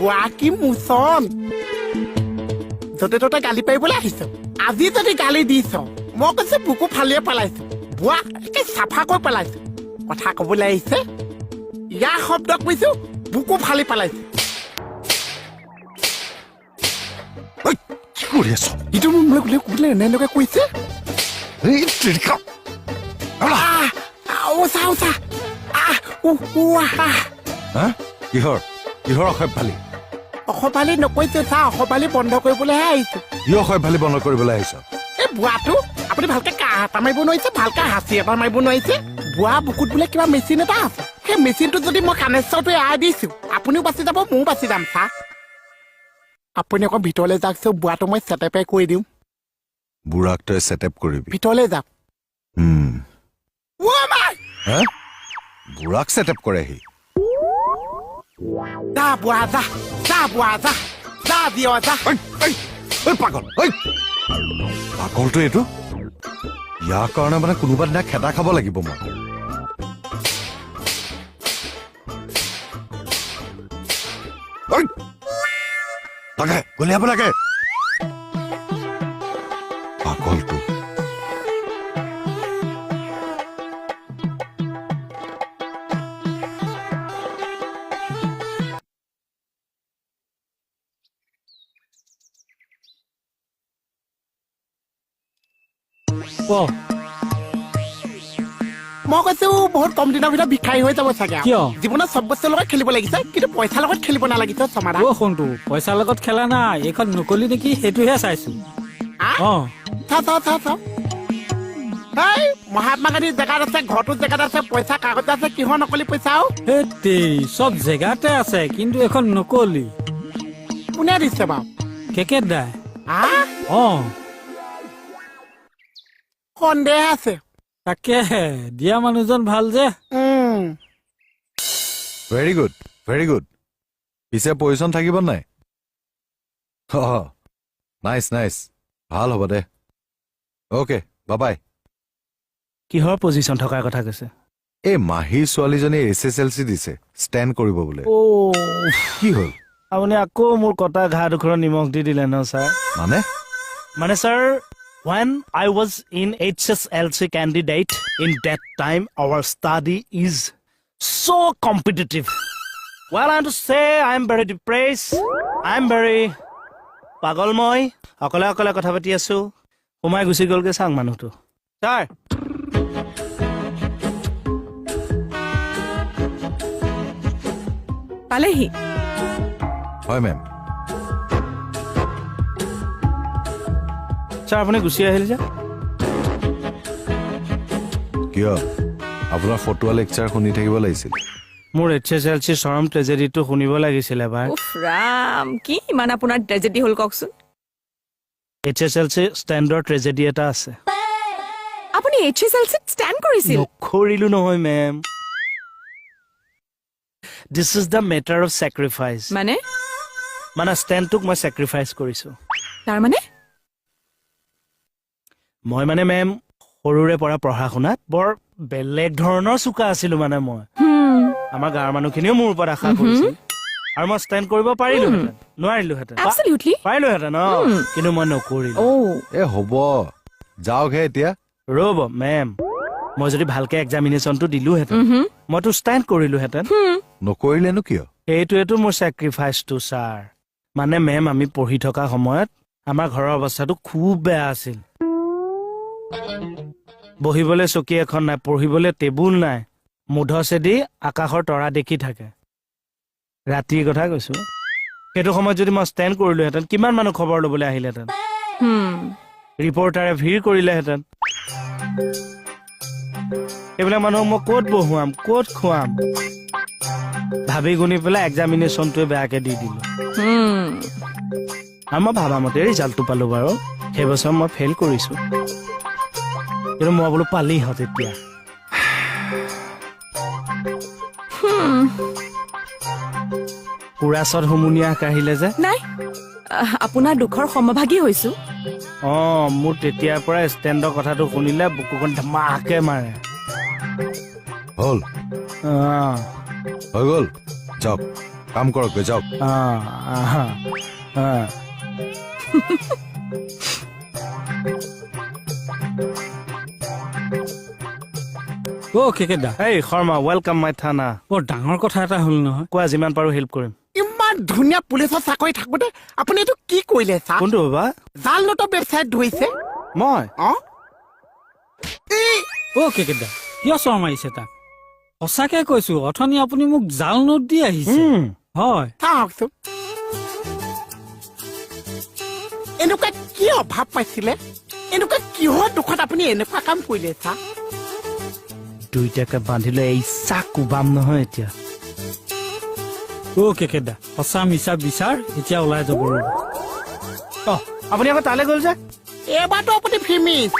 বুঢ়া কি মোচন, য'তে ত'তে গালি পাৰিবলৈ আহিছ। আজি যদি গালি দিছ, মই কৈছো বুকু ফালিয়ে পেলাইছো, বুঢ়া একে চাফা কৰি পেলাইছো। কথা কবলৈ আহিছে, ইয়াৰ শব্দ কৈছো বুকু ফালি পেলাইছো। কি কৰি আছ? ইটো মোক বোলে এনেকৈ কৈছে। কিহৰ কিহৰ অসভ্যালি? অসভ্যালি নকৈছে চা, অসভ্যালি বন্ধ কৰিবলৈহে আহিছো। কি অসভ্যালি বন্ধ কৰিবলৈ আহিছ? এই বুঢ়াটো আপুনি ভালকে কাহ এটা মাৰিব নোৱাৰিছে, ভালকে হাঁচি এটা মাৰিব নোৱাৰিছে। বুঢ়া বুকুত বোলে কিবা মেচিন এটা আছে, সেই মেচিনটোত যদি মই কানেশ্বৰটো এৰাই দিছো, আপুনিও বাচি যাব, ময়ো বাচি যাম। চা, আপুনি আকৌ ভিতৰলৈ যাওকচোন, বুঢ়াটো মই চেটেপে কৰি দিওঁ। বুঢ়াক তই চেটেপ কৰিবি? ভিতৰলৈ যাওক। বুঢ়াক চেটেপ কৰেহি। যা বুঢ়া যা, যা বুঢ়া যা, যা দিয় যা। পাগল, পাগলটো এইটো। ইয়াৰ কাৰণে মানে কোনোবা দিনা খেদা খাব লাগিব মই। লাগে গলিয়াব লাগে পাগলটো। মই কৈছো বহুত কম দিনৰ ভিতৰত ভিক্ষাৰী হৈ যাব চাগে। জীৱনত চব বস্তুৰ লগত খেলিব লাগিছে, কিন্তু পইচাৰ লগত খেলিব নালাগিছে। সমাধান অ সোণটো, পইচাৰ লগত খেলা নাই, এইখন নকলি নেকি সেইটোহে চাইছো। মহাত্মা গান্ধীৰ জেগাত আছে, ঘৰটোৰ জেগাত আছে, পইচা কাগজ আছে, কিহৰ নকলি পইচা? চব জেগাতে আছে, কিন্তু এইখন নকলি। কোনে দিছে বাৰু? কেকেট দাই। অ সন্দেহ আছে। তাকে দিয়া মানুহজন ভাল যে। Very good, very good. পিছে পজিশ্যন থাকিব নাই? নাইচ নাইচ, ভাল হ'ব দে। অ'কে, বাবাই। কিহৰ পজিশ্যন থকাৰ কথা কৈছে? এই মাহীৰ ছোৱালীজনীয়ে HSLC দিছে, ষ্টেণ্ড কৰিব বোলে। কি হ'ল? আপুনি আকৌ মোৰ কটা ঘাঁ ডোখৰত নিমখ দি দিলে ন ছাৰ? মানে মানে sir, when I was in HSLC candidate, in that time our study is so competitive. Well, I have to say I am very depressed. I am very পাগল। মই অকলে অকলে কথা পাতি আছো, সোমাই গুচি গ'লগৈ চাং মানুহটো। ছাৰ পালেহি? হয় মেম। ছাৰ আপুনি গুচি আহিল যে? কিয়, আপোনাৰ ফটোৱা লেকচাৰ শুনি থাকিব লাগিছিল? মোৰ HSLC চৰম ট্ৰেজেডিটো শুনিব লাগিছিল এবাৰ। উফ ৰাম, কি ইমান আপোনাৰ ট্ৰেজেডি হ'ল কওকচোন? HSLC ষ্টেণ্ডৰ ট্ৰেজেডি এটা আছে। আপুনি HSLC stand কৰিছিল? নকৰিলো নহয় ma'am. This is the matter of sacrifice. মানে? মানে ষ্টেণ্ডটোক মই চেক্ৰিফাইচ কৰিছো। তাৰ মানে? মই মানে মেম সৰুৰে পৰা পঢ়া শুনাত বৰ বেলেগ ধৰণৰ চোকা আছিলো। মানে মই আমাৰ গাঁৱৰ মানুহখিনিও মোৰ ওপৰত আশা কৰিছিল আৰু মই ষ্টেণ্ড কৰিব পাৰিলোহেঁতেন, নোৱাৰিলোহেঁতেন? পাৰিলোহেঁতেন, অ, কিন্তু মই নকৰিলো। এ হ'ব, যাওকহে এতিয়া। ৰ'ব মেম, মই যদি ভালকে এক্সামিনেশ্যনটো দিলোহেঁতেন, মইতো ষ্টেণ্ড কৰিলোহেঁতেন। নকৰিলেনো কিয়? সেইটোৱেতো মোৰ চেক্ৰিফাইচটো ছাৰ। মানে মেম, আমি পঢ়ি থকা সময়ত আমাৰ ঘৰৰ অৱস্থাটো খুব বেয়া আছিল। বহিবলৈ চকী এখন নাই, পঢ়িবলৈ টেবুল নাই, মুধচেদি আকাশৰ তৰা দেখি থাকে। ৰাতিৰ কথা কৈছো। সেইটো সময়ত যদি মই ষ্টেণ্ড কৰিলোহেঁতেন, কিমান মানুহ খবৰ ল'বলৈ আহিলেহেঁতেন, ৰিপৰ্টাৰে ভিৰ কৰিলেহেঁতেন। সেইবিলাক মানুহক মই ক'ত বহুৱাম, ক'ত খুৱাম ভাবি গুণি পেলাই এক্সামিনেশ্যনটোৱে বেয়াকে দি দিলো। আৰু মই ভাবামতে ৰিজাল্টটো পালো বাৰু। সেইবছৰ মই ফেইল কৰিছো, কিন্তু মই বোলো পালিহঁত এতিয়া। কুৰাছত হুমুনিয়াহ কাঢ়িলে যে? নাই, আপোনাৰ দুখৰ সমভাগী হৈছো। অ, মোৰ তেতিয়াৰ পৰা ষ্টেণ্ডৰ কথাটো শুনিলে বুকুখন ধমাহকে মাৰে। হ'ল, হৈ গ'ল, যাওক। কাম কৰকগৈ যাওক। অঁ। অ' কেকে দা। এই শৰ্মা, welcome মাই থানা। বৰ ডাঙৰ কথা এটা হ'ল নহয়। কোৱা, যিমান পাৰো হেল্প কৰিম। ইমান ধুনীয়া পুলিচৰ চাকৰি থাকোতে আপুনি এইটো কি কৰিলে ছাৰ? কোনটো বাবা? জাল নোটৰ ৱেবছাইট ধৰিছে। মই? অ, এই। অ' কেকে দা, কিয় চৰ মাৰিছে তাক? সঁচাকে কৈছো, অথনি আপুনি মোক জাল নোট দি আহিছে। হয়। চাওকচোন, এনেকুৱা কি অভাৱ পাইছিলে? এনেকুৱা কিহৰ দুখত আপুনি এনেকুৱা কাম কৰিলে ছাৰ? দুইটাকে বান্ধিলে এই চাহ কোবাম নহয় এতিয়া। অ' কেকে দা, সঁচা মিছা বিচাৰ এতিয়া ওলাই যাব, ৰ'ব। অ, আপুনি আকৌ তালৈ গ'ল যে। এইবাৰতো আপুনি ফিমিছ।